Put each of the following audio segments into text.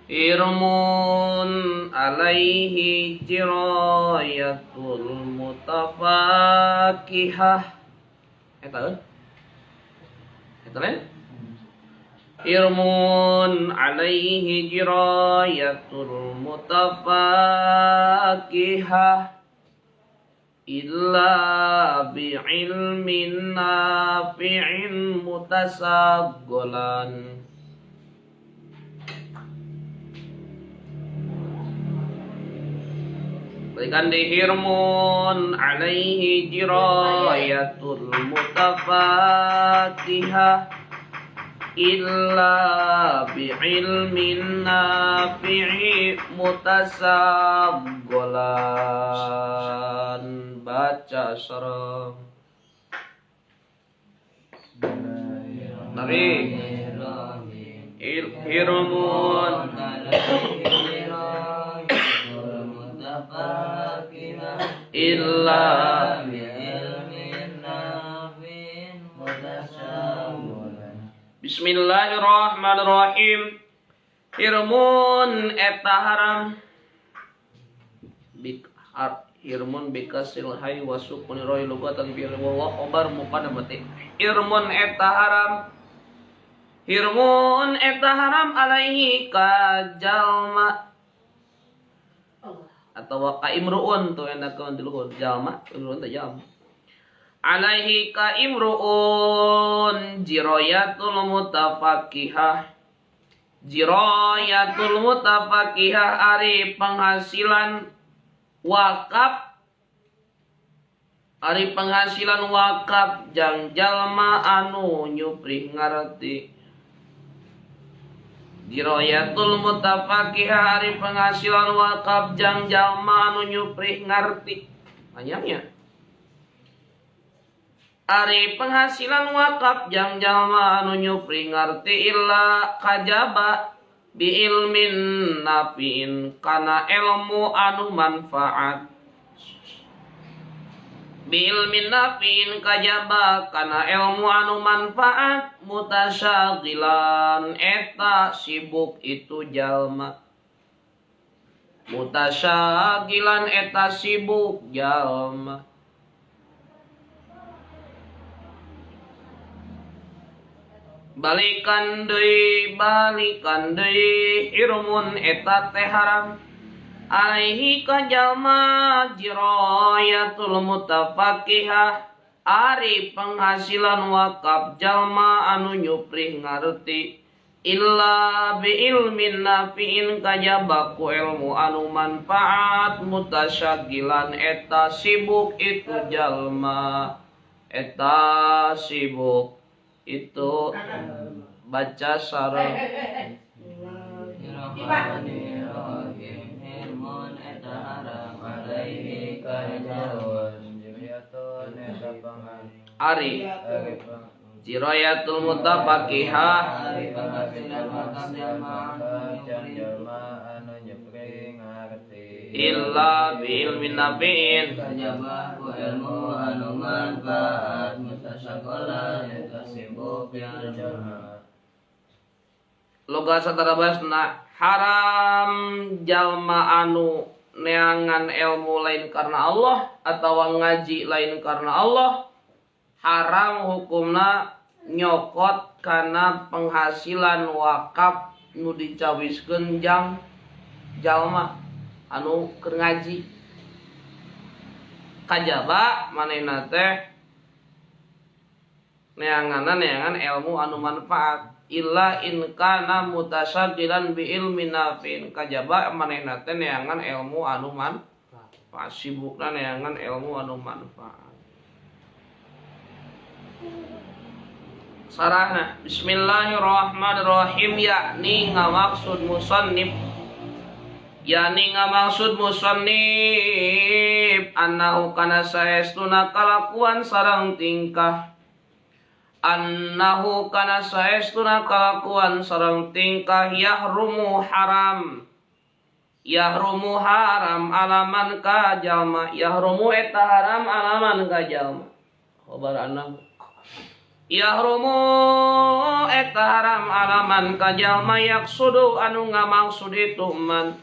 Irmun alaihi jirayatul mutafakihah. Eta euy. Eta lain? Irmun alaihi jirayatul mutafakihah illa bi'ilmin nafi'in mutasaggolan. Balikan di hirmun alaihi jirayatul mutafakihah illa bi'ilmin nafi'i mutasaggolan. Baca sareng Nabi hirmun illa Bismillahirrahmanirrahim. Hirmun eta haram bik hirmun bikasil hay wa sukuni roi lugatan bi wa khabar muqaddamati. Hirmun eta haram, hirmun eta haram alaihi ka jalma atau ka imruun tuh enak di luhur jalma imruun teh jalma alaihi ka imruun jiroyatul mutafakihah. Jiroyatul mutafakihah ari penghasilan wakaf, ari penghasilan wakaf jang jalma anu nyuprih ngarti. Jiroyatul mutafakihah ari penghasilan wakaf jang jalma anu nyuprih ngarti. Panjangnya. Ari penghasilan wakaf jang jalma anu nyupri ngarti illa kajaba bi ilmin nafiin kana ilmu anu manfaat. Bi ilmin nafiin kajaba kana ilmu anu manfaat mutasyagilan eta sibuk itu jalma. Mutasyagilan eta sibuk jalma. Balikan deui hirmun eta teh haram alaihi ka jalma jirayatul mutafakihah ari penghasilan wakaf jalma anu nyuprih ngarti illa bi ilmin nafiin kajaba ku ilmu anu manfaat mutasyagilan eta sibuk itu jalma eta sibuk itu. Baca sareng ari jiroyatul mutafakihah illa bi ilmin nafiin kajaba ku ilmu anu manfaat mutasyagolan eta sibuk jalma. Loga satarabasna haram jalma anu neangan ilmu lain karena Allah atau ngaji lain karena Allah, haram hukumna nyokot karena penghasilan wakaf nu dicawiskeun jang jalma anu keur ngaji. Kajaba manehna teh neanganna neangan ilmu anu manfaat illa in kana mutasyagilan bi ilmin nafiin kajaba manehna teh neangan ilmu anu manfaat, sibukna neangan ilmu anu manfaat. Sarahna bismillahirrahmanirrahim yakni ngamaksud musannif, yakni ngamaksud musannif annahu kana saestuna kalakuan sareng tingkah, annahu kana saestuna kalakuan sareng tingkah yahrumu haram, yahrumu haram alaman ka jalma, yahrumu eta haram alaman ka jalma. Khabar annahu Yahrumu eta haram alaman ka jalma yaksudu anu ngamaksud itu man.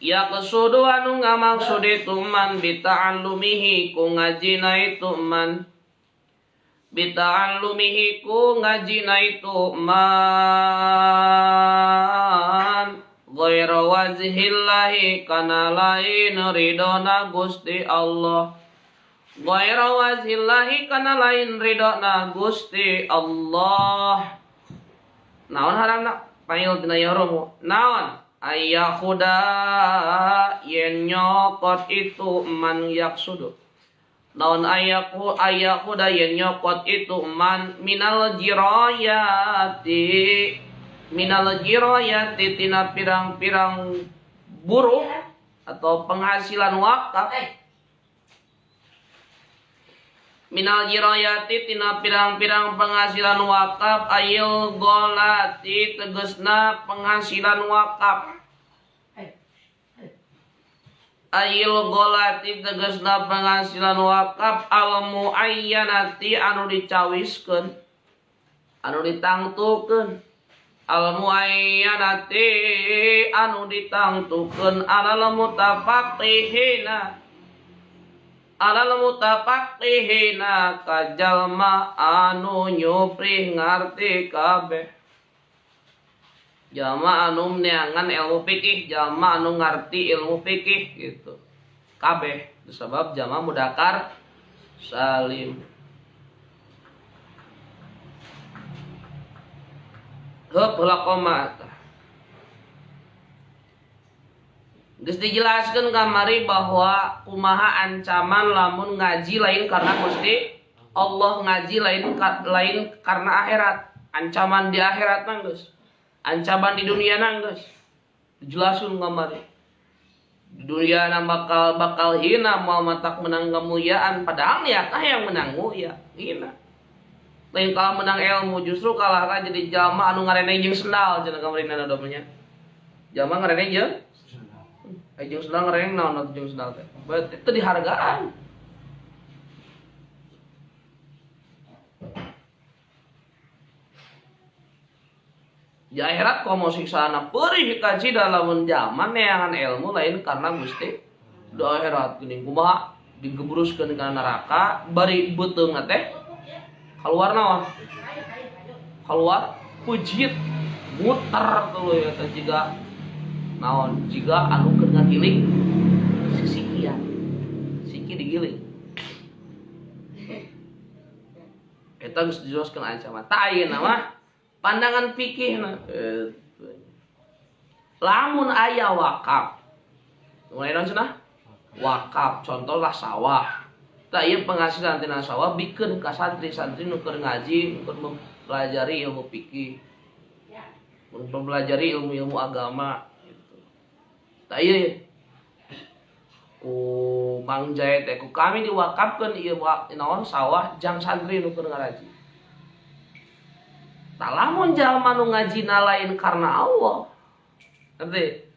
Yaksudu anu ngamaksud itu man bita'allumihi ku ngajina itu man. Bita'allumihi ku ngajina itu man. Ghaira wajhillahi kana lain ridona Gusti Allah. Ghaira wajhillahi kana lain ridona Gusti Allah. Naon haramna? Panggil tina yahrumu. Naon? Ayyahuda yen nyokot itu man yaksudu. Naon ayyahuda yen nyokot itu man minal jirayati. Minal jirayati tina pirang-pirang buruh atau penghasilan wakaf. Minal jirayati tina pirang-pirang penghasilan wakaf ayil golati tegesna penghasilan wakaf. Ayil golati tegesna penghasilan wakaf al muayyanati anu dicawiskeun anu ditangtukeun. Al muayyanati anu ditangtukeun alal mutafaqihina. Alal mutafaqihina kajalma anu nyuprih ngarti kabeh. Jalma anu neangan ilmu fikih, jalma anu ngarti ilmu fikih gitu. Kabeh sebab jalma mudakar salim. Heup heula koma. Geus dijelaskeun kamari bahwa kumaha ancaman lamun ngaji lain karena Gusti Allah, ngaji lain karena akhirat. Ancaman di akhirat mah geus. Ancaman di dunia mah geus. Dijelaskeun kamari. Di dunia na bakal hina moal matak menang kemuliaan, padahal niatna yang menang mulia, hina. Lain kalah menang ilmu justru kalah jadi jalma anu ngareneng jeung sendal cenah kamari na domnya. Jalma ngareneng jeung jeung sendal ngereng naon atuh jeung sendal teh. Berarti itu dihargaan. Di akhirat komo siksana perih kaji dalam zaman neangan ilmu lain karena Gusti. Di akhirat geuning kumaha digebruskeun kana neraka bari beuteung teh keluar naon? Keluar pujit muter tuluy eta jiga naon jiga anu keur ngagiling sisikian siki digiling eta geus dijelaskeun ancaman tah ayeuna mah pandangan fikihna lamun aya wakaf mulai naon cenah wakaf contohlah sawah tah ieu penghasilan tina sawah bikeun ka santri-santri nu keur ngaji nu keur mempelajari ilmu fikih mempelajari ilmu-ilmu agama. Tak iya ku Mang Jaya teh ku kami diwakafkeun ieu naon sawah jang santri nu keur ngaraji. Tah lamun jalma nu ngajina lain karena Allah. Ngerti?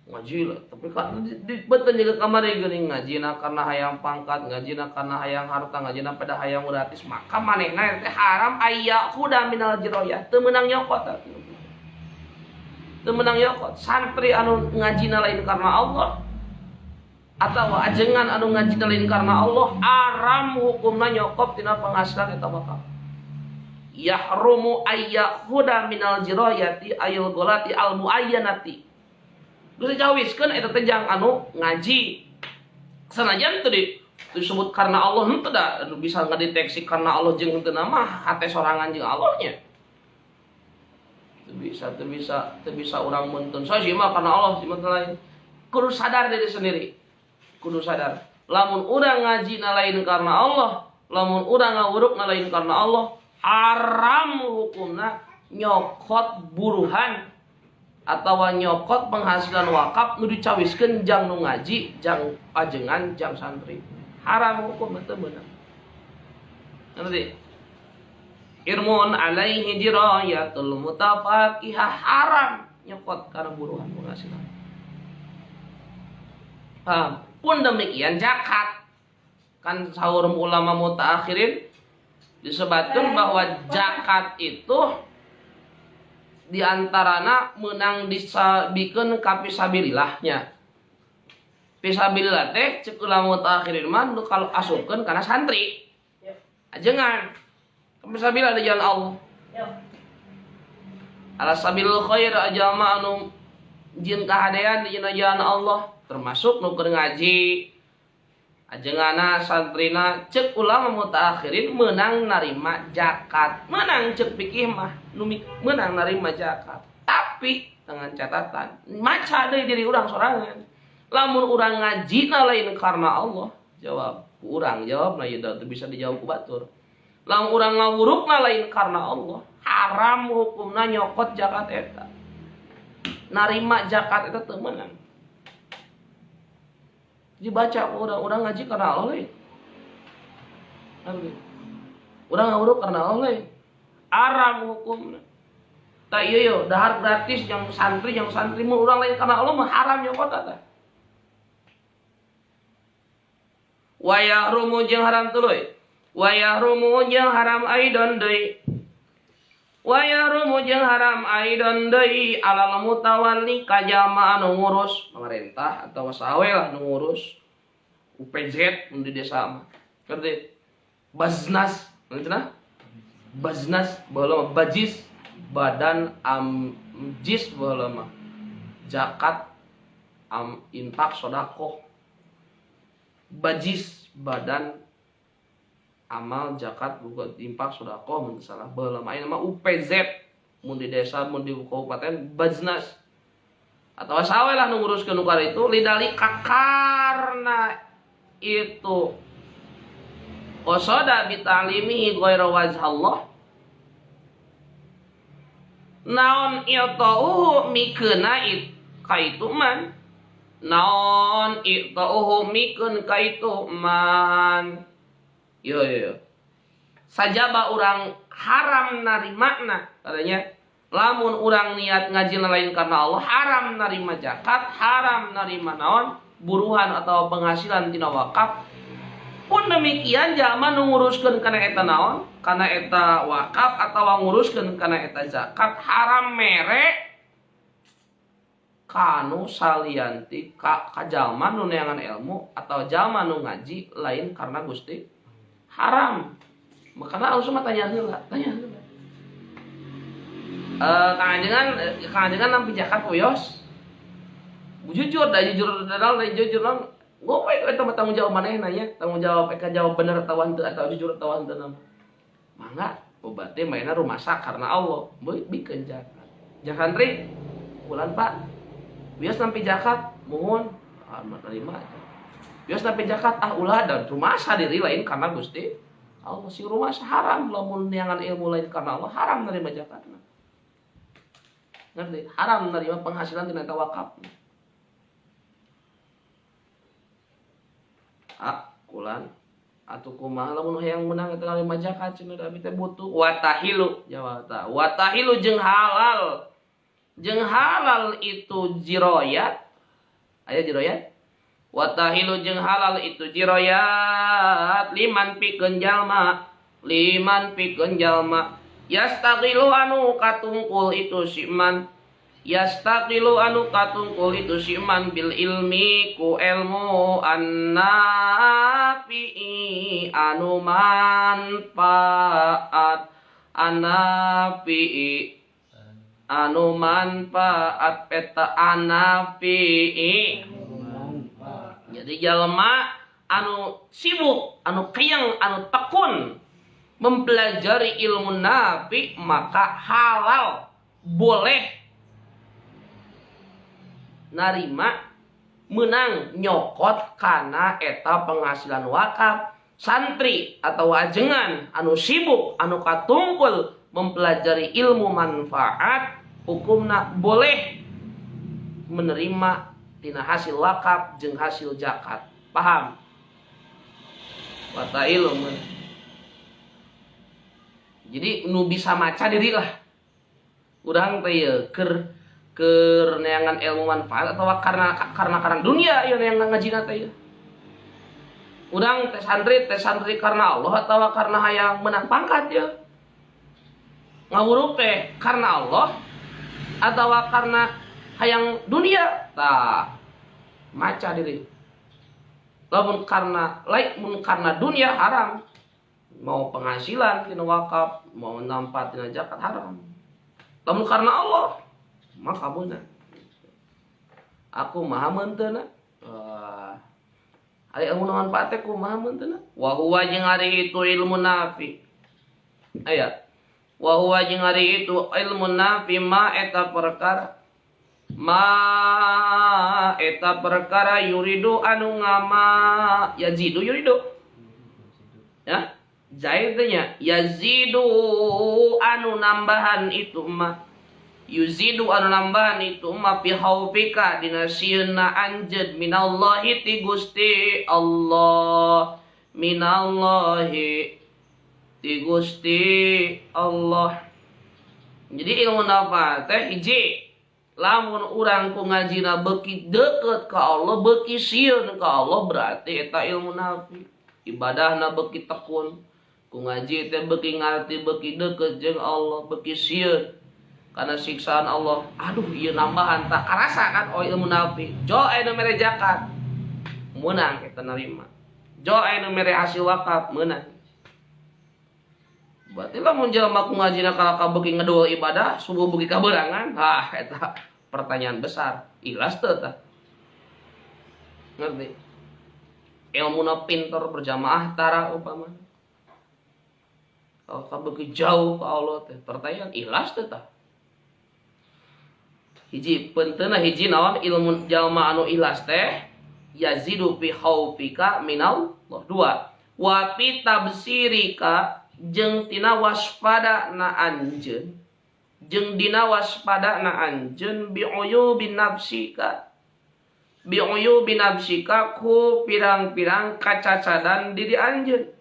Ngaji lah, tapi kan beuteun juga kamari geuning ngajina karena hayang pangkat, ngajina karena hayang harta, ngajina pada hayang gratis, maka manehna teh haram aya huda minal jiroyah, teu meunang nyokot. Teu meunang nyokot. Santri anu ngajina lain karena Allah atau ajengan anu ngajina lain karena Allah, haram hukumna nyokot tina penghasilan eta wakaf. Yahrumu ayyahuda minal jiroyati ayil golati al muayyanati. Geus dicawiskeun eta teh jang anu ngaji. Sanajan teu disebut karena Allah henteu da bisa ngadeteksi karena Allah jeung henteu mah hate sorangan jeung Allahnya. Teu bisa urang meunteun saya sih mah karena Allah sih mah lain. Kudu sadar diri sendiri. Kudu sadar. Lamun urang ngaji na lain karena Allah, lamun urang ngawuruk na lain karena Allah, haram hukumna nyokot buruhan atau nyokot penghasilan wakaf nu dicawiskeun jang nu ngaji, jang ajengan, jang santri. Haram hukum teu meunang. Ngerti? Irmun alaihi dirayatul mutafaqihah, haram nyokot karena buruhan penghasilan. Paham? Pun demikian zakat. Kan saur ulama mutaakhirin Disebutkan bahwa zakat itu diantarana menang disabikeun ka fisabilillahnya. Fisabilillah teh cek ulama mutaakhirin mah nu kalau asupkeun kana santri. Ajengan. Fisabilillah di jalan Allah. Ala sabilil khair jalma anu jieun kahadean di jalan Allah termasuk nu keur ngaji. Ajengana santrina cek ulama mutaakhirin menang narima zakat, menang cek fikih mah menang narima zakat. Tapi dengan catatan maca deui diri urang sorangan. Lamun urang ngajina lain karena Allah, jawab ku urang, jawabna ieu teu bisa dijawab ku batur. Lamun urang ngawurukna lain karena Allah, haram hukumna nyokot zakat eta. Narima zakat eta teu meunang. Dibaca orang-orang ngaji karena Allah lain. Orang ngawuruk karena Allah lain. Haram hukumna. Tak iya yo, dahar gratis yang santri mun urang lain karena Allah mah haram nyokot eta. Wa yahrumu jeung haram tuluy. Wa yahrumu jeung haram aidon deui. Wa yahrumu jeung haram aidon deui alal mutawalli ka jalma anu ngurus pemerintah atau sawe lah nu ngurus UPZ mun di desa mah. Ngerti? Baznas, ngerti cenah? Baznas baheula mah bajis badan amjis baheula mah. Zakat am infak sedekah. Bajis badan amal zakat bukan infak sedekah mun salah baheula mah aya mah UPZ mun di desa mun di kabupaten Baznas atau sawe lah nu nguruskeun nu itu lidalika karena itu qasada bi ta'limihi ghairu wajhallah naon itauhu mikeuna ka itu man naon itauhu mikeun ka itu man. Yo yo. Sajaba urang haram narimana katanya. Lamun urang niat ngaji lain karena Allah haram narima zakat, haram narima naon buruhan atau penghasilan tina wakaf. Pun demikian jalma nu nguruskeun kana eta naon, kana eta wakaf atawa nguruskeun kana eta zakat haram mere kanu salianti ka jalma nu neangan ilmu atau jalma nu ngaji lain karena Gusti haram. Makanya langsung mah tanya heula, tanya heula. Kang Ajengan nampi zakat uyos. Jujur, da jujur da jujur nang. Gowe eta mah tanggung jawab manehna nya, tanggung jawab eka jawab bener atawa henteu atau jujur atawa henteu mah. Mangga, berarti mainna rumasa karena Allah, bikeun zakat. Zakat santri bulan Pak. Bias nampi zakat, muhun, ah nerima. Bias nampi zakat ah ulah dan rumasa diri lain karena Gusti Allah si rumasa haram lamun neangan ilmu lain karena Allah haram nerima zakatna. Ngerti? Haram nerima penghasilan tina eta wakaf. Ah, kulan atuh kumaha lamun hayang menang eta nerima zakat cenah abi teh butuh watahilu jawab ta. Watahilu jeung halal. Jeung halal itu jiroyat. Aya jiroyat? Watahilu jeung halal itu jiroyat liman pikeun jalma, liman pikeun jalma yastaghilu anu katungkul itu si man, yastaghilu anu katungkul itu si man bil ilmi ku ilmu annafi anu manfaat, annafi anu manfaat eta annafi. Jadi jalma anu sibuk, anu keyeng, anu tekun mempelajari ilmu nafi maka halal boleh narima menang nyokot kana eta penghasilan wakaf. Santri atau ajengan anu sibuk, anu katungkul mempelajari ilmu manfaat hukumna boleh menerima tina hasil wakaf jeung hasil zakat. Paham? Wata ilmu. Jadi nu bisa maca diri lah. Urang teh ye keur neangan ilmu manfaat atau karena dunia ieu neangan ngajina teh ieu. Urang teh santri karena Allah atau karena hayang menang pangkat ya? Ngawuruk teh karena Allah atau karena hayang dunia? Tah, maca diri. Lamun karena lain, mun karena dunia haram. Mau penghasilan tina wakaf, mau nampak tina zakat haram. Lamun karena Allah, maka benar. Aku maha meunteuna. Wah. Ari ilmu manfaat teh kumaha meunteuna? Wa huwa jeung ari itu ilmu nafi. Aya. Wa huwa jeung ari itu ilmu nafi ma eta perkara. Ma eta perkara yuridu anu ngama yazidu yuridu. Ya. Zaid teh nya yazidu anu nambahan itu ma. Yuzidu anu nambahan itu ma fi khaufika dina sieunna anjeun minallahi ti Gusti Allah, minallahi ti Gusti Allah. Jadi ilmu nafa teh hiji, lamun urang ku ngajina beuki deukeut ka Allah, beuki sieun ka Allah, berarti eta ilmu nafi. Ibadahna beuki tekun, ku ngaji teh beuki ngarti, beuki deukeut jeung Allah, beuki sieun karena siksaan Allah. Aduh, ieu nambahan tak karasa kan, oh ilmu nafi. Jo aya nu mere zakat, meunang kita nerima. Jo aya nu mere hasil wakaf, meunang. Berarti lamun jelema ku ngajina kalaka beuki ngedul ibadah, subuh beuki kaberangan, ah eta pertanyaan besar. Ikhlas teu tah? Ngerti? Ilmuna pinter berjamaah tara upamana. Kalau beuki jauh ka Allah teh, pertanyaan ikhlas teu tah? Hiji penteuna hiji naon ilmu jalma anu ikhlas teh yazidu fi khaufika minallah. Dua, wa fi tabsirika jeung tina waspada na anjeun, jeung dina waspada na anjeun bi uyubin nafsika, bi uyubin nafsika ku pirang-pirang kacacadan diri anjeun.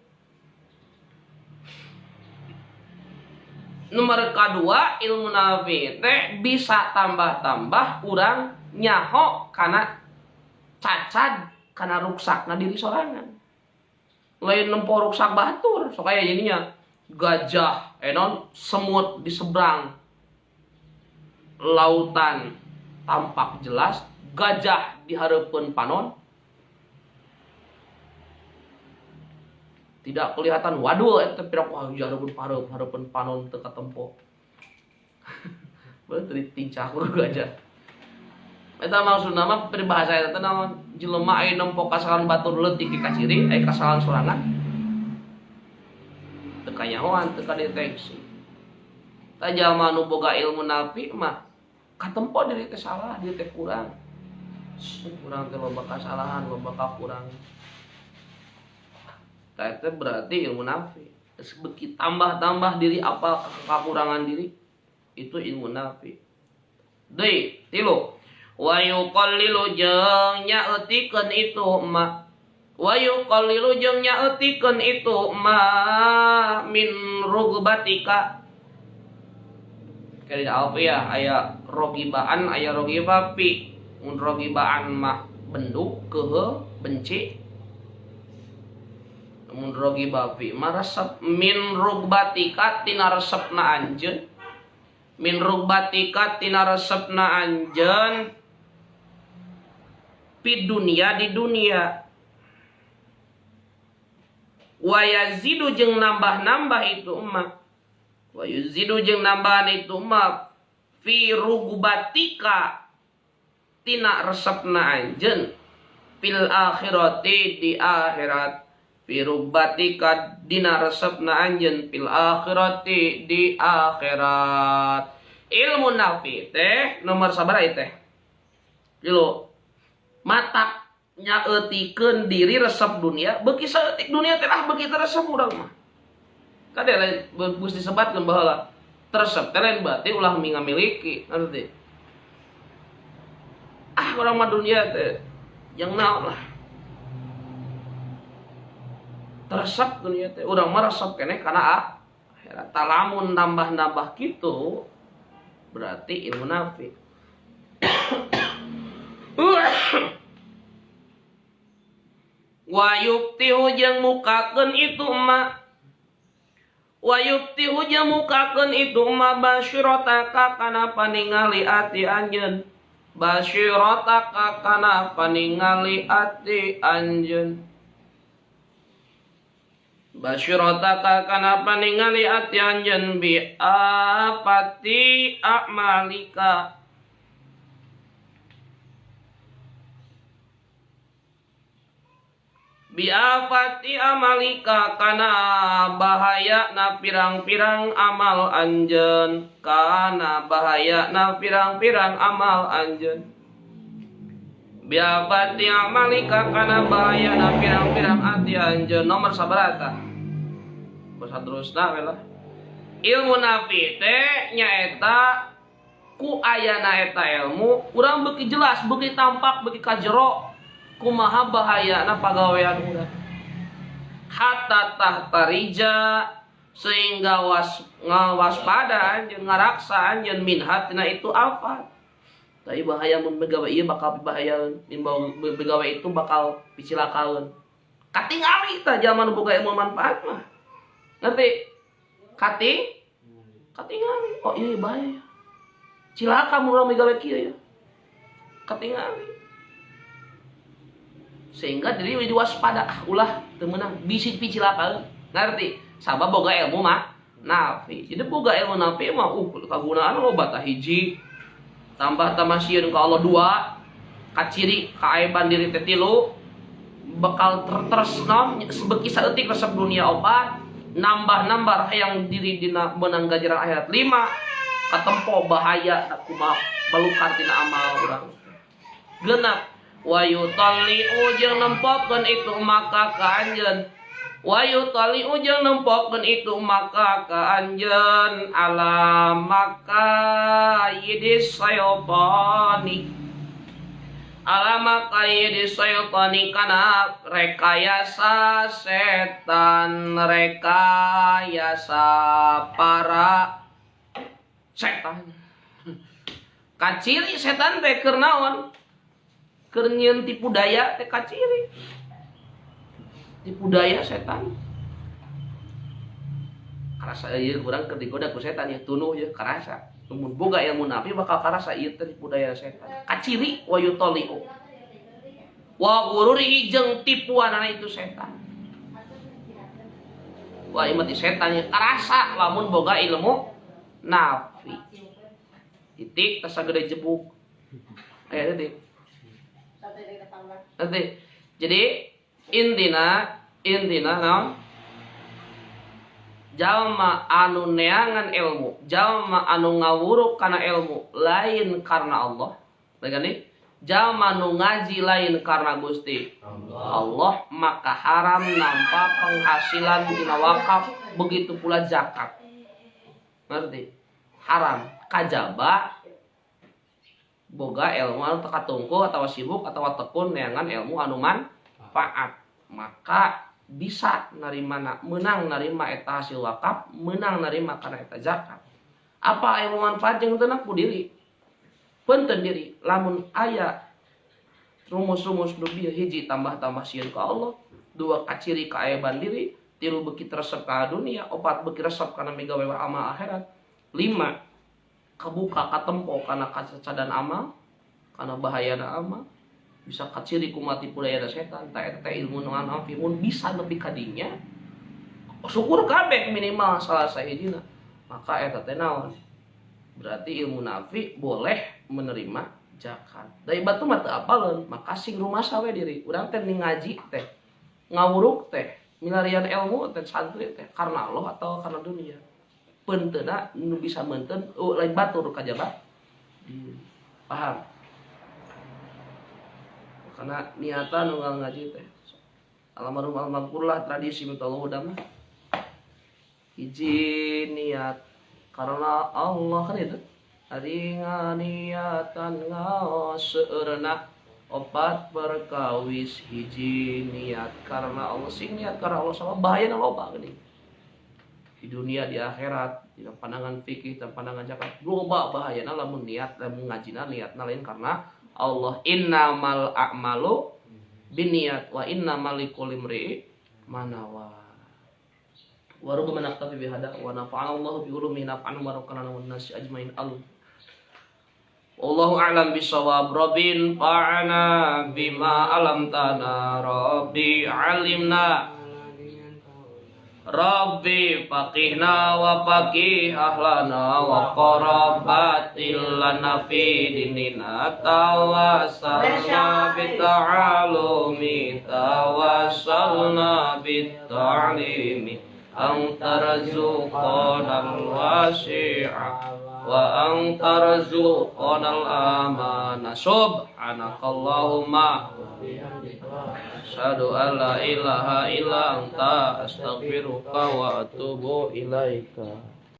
Nomor kedua ilmu nafi teh bisa tambah-tambah urang nyaho kana cacad, kana ruksakna diri sorangan. Lain nempo ruksak batur, sok aya jadinya gajah, non semut di seberang lautan tampak jelas, gajah di hareupeun panon tidak kelihatan. Waduh, eta pirang wah hareupeun pareup, hareupeun panon teu katempo. Bener ditincah ku gajah. Eta maksudna mah peribahasa eta teh naon? Jelema aya nempo kasalahan batur leutik ka ciri, aya kasalahan sorangan. Teu kanyahoan, teu kadeteksi. Tah jalma anu boga ilmu nafi mah katempo diri teh salah, diri teh kurang. Kurang teh loba kasalahan, loba kakurang. Tah eta berarti ilmu nafi. Beuki tambah-tambah diri apa kekurangan diri, itu ilmu nafi. Deui, tilu. Wa yuqallilu jeung nyaeutikeun itu ma. Wa yuqallilu jeung nyaeutikeun itu ma min rugbatika. Kali alfiah aya rogibaan, aya rogiba pi. Mun rogibaan mah benduk, keuheuh, benci. Mun rogiba fi mah resep. Min rugbatika tina resepna anjeun. Min rugbatika tina resepna anjeun pi dunia di dunia. Wa yazidu jeung nambah-nambah itu mah. Wa yazidu jeung nambahan itu mah fi rugbatika tina resepna anjeun fil akhirati di akhirat. Fi rugbatika dina resepna anjeun fil akhirati di akhirat. Ilmu nafi teh nomor sabaraha ieu teh? Tilu. Matak nyaeutikeun diri resep dunia, beuki saeutik dunia teh ah beuki teu resep urang mah. Kade lain geus disebatkeun baheula. Teresep teh lain berarti ulah ngamiliki, ngerti? Ah urang mah dunia teh yang naon lah. Teresep dunia teh urang mah resep keneh kana akhirat. Talamun nambah-nambah kitu berarti ilmu nafi. Wa yubtihu jeung mukakeun itu ma wa yubtihu jeung mukakeun itu ma basyirataka kana paningali ati anjeun basyirataka kana paningali ati anjeun basyirataka kana paningali ati anjeun bi afati a'malika biafati amalika kana bahaya na pirang-pirang amal anjeun kana bahaya na pirang-pirang amal anjeun biafati amalika kana bahaya na pirang-pirang ati anjeun. Nomor sabaraha terusna we lah. Ilmu nafi teh nyaeta ku ayana eta ilmu urang beuki jelas, beuki tampak, beuki kajero kumaha bahayana pagawean urang hatta tahtarija sehingga waspada anjeun ngaraksa anjeun minha tina itu apa. Tapi bahaya mun begawe ieu bakal bahayaeun, mun begawe itu bakal picilakaeun. Katingali tah zaman boga ilmu manfaat mah. Ngerti? Katingali. Oh iya bahaya. Cilaka mun urang begawe kieu ya. Katingali. Sehingga diri jadi waspada, ah ulah teu meunang bisi picilakaeun. Ngerti? Sabab boga ilmu mah nafi. Jadi boga ilmu nafi mah kagunaan loba tah hiji. Tambah-tambah sieun ka Allah dua, kaciri kaaiban diri teh tilu, bakal terus nom sebeki saeutik resep dunia opat, nambah-nambah hayang diri dina meunang ganjaran akhirat lima, katempo bahaya kumaha balukar tina amal urang. Genap wa yutalli'u jeung nempokeun itu maka ka anjeun wa yutalli'u jeung nempokeun itu maka ka anjeun ala maka yidis sayopani ala maka yidis sayopani kana rekayasa setan, rekayasa para setan. Kaciri setan teh keur naon? Keur nyieun tipu daya teh kaciri. Tipu daya setan. Karasa ieu urang keur digoda ku setan ya tunuh ya karasa. Mun boga ilmu nafi bakal karasa ieu teh tipu daya setan. Kaciri wa yutali'u. Wa gururi jeung tipuanana itu setan. Wah ieu mah setan ya karasa lamun boga ilmu nafi. Titik teh sagede jebuk. Aya titik. Nanti, jadi intina naon? Jalma anu neangan ilmu, jalma anu ngawuruk kana ilmu lain karena Allah. Baik nih? Jalma anu ngaji lain karena Gusti Allah, maka haram nampa penghasilan dina wakaf, begitu pula zakat. Ngerti? Haram kajaba boga ilmu anu teu katungku atawa sibuk atawa tekun neangan ilmu anu manfaat, maka bisa narima meunang narima eta hasil wakaf, meunang narima kana eta zakat. Apa ilmu manfaat jeung teu ku diri? Punten diri lamun aya rumus-rumus nu bieu hiji tambah-tambah sieun ka Allah, dua kaciri kaaiban diri, tilu beuki resep ka dunia, opat beuki resep kana migawe amal akhirat, lima kebuka katempo karena kacadan amal, karena bahayana amal, bisa kaciri kumati budaya setan, tak ilmu nafi mun bisa lebih kadinya, syukur kabeh minimal salah sahijina, maka eta teh naon? Berarti ilmu nafi boleh menerima zakat. Da batu mah teu apaleun, maka sing rumasa we diri. Urang teh ngaji teh, ngawuruk teh, milarian ilmu teh santri teh karena Allah atau karena dunia. Penteuna nu bisa meunteun lain batur kajaba. Paham? Karena niatan nu ngaji teh. Almarhum almarhumlah tradisi minta Allah udah mah. Hiji niat karena Allah kan itu. Ari niatan ngaos seueurna opat perkawis hiji niat karena Allah, sing niat karena Allah sama bahayana loba geuning. Di dunia, di akhirat, di pandangan fikih, dan pandangan zakat, loba bahayana lamun niat, lamun ngajina niatna lain karena Allah. Innamal a'malu binniyat wa innamal likulli imri'in ma nawa. Wa rubbama naktafi bihada wa nafa'ana Allahu bi ulumihi naf'an barakana wan nasi ajmain. Wallahu a'lam bisawab. Rabbin fa'ana bima alamtana, Rabbi alimna, Rabbi faqihna wa faqih ahlana wa qarabatil lana fi dinina, tawassalna bitta'alumi, tawassalna bitta'limi, an tarzuqana al-wasi'a wa an tarzuqana al-amana. Subhanakallahumma asyhadu an la ilaha illa anta, astaghfiruka wa atubu ilaika.